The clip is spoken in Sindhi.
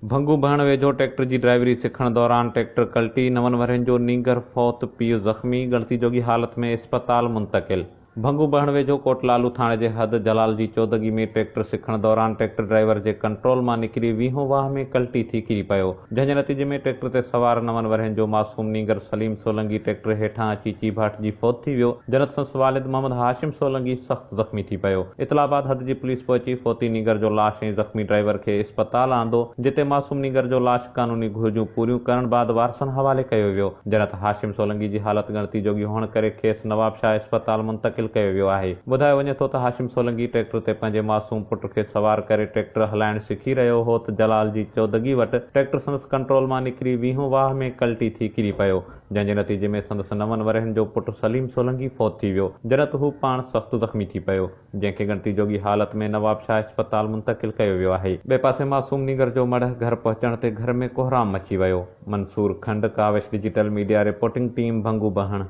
ڀنگو بهڻ ويجهو ٽريڪٽر جي ڊرائيوري سکڻ دوران ٽريڪٽر ڪلٽي، نون ورهين جو نينگر فوت، پيء زخمي، ڳڻتي جوڳي حالت ۾ اسپتال منتقل. ڀنگو بهڻ ويجهو ڪوٽ لالو ٿاڻي جي حد جلال جي چودڳي ۾ ٽريڪٽر سکڻ دوران ٽريڪٽر ڊرائيور جي ڪنٽرول مان نڪري ويهون واهه ۾ ڪلٽي ٿي ڪري پيو جنهن جي نتيجي ۾ ٽريڪٽر تي سوار نون ورهين جو معصوم نينگر سليم سولنگي ٽريڪٽر هيٺان اچي چيڀاٽجي فوت ٿي ويو جنت سندس والد محمد هاشم سولنگي سخت زخمي ٿي پيو. اطلاع بعد حد جي پوليس پهچي فوتي نينگر جو لاش ۽ زخمي ڊرائيور کي اسپتال آندو، جتي معصوم نينگر جو لاش قانوني گهرجون پوريون ڪرڻ بعد وارثن حوالي ڪيو ويو، جڏهن ته هاشم سولنگي جي حالت ڳڻتي جوڳي هئڻ ڪري کيس نوابشاهه اسپتال منتقل ڪيو ويو آهي. ٻڌايو وڃي ٿو ته هاشم سولنگي ٽريڪٽر تي پنهنجي معصوم پٽ کي سوار ڪري ٽريڪٽر هلائڻ سکي رهيو هو ته جلال جي چودڳي وٽ ٽريڪٽر سندس ڪنٽرول مان نڪري ويهون واهه ۾ ڪلٽي ٿي ڪري پيو. جنهن جي نتيجي ۾ سندس نون ورهين جو پٽ سليم سولنگي فوت ٿي ويو، جڏهن ته هو پاڻ سخت زخمي ٿي پيو، جنهن کي ڳڻتي جوڳي حالت ۾ نوابشاهه اسپتال منتقل ڪيو ويو آهي. ٻئي پاسي معصوم نينگر جو مڙهه گهر پهچڻ تي گهر ۾ ڪهرام مچي ويو. Mansoor Khand, Kawish digital media reporting team, Bhango Behan.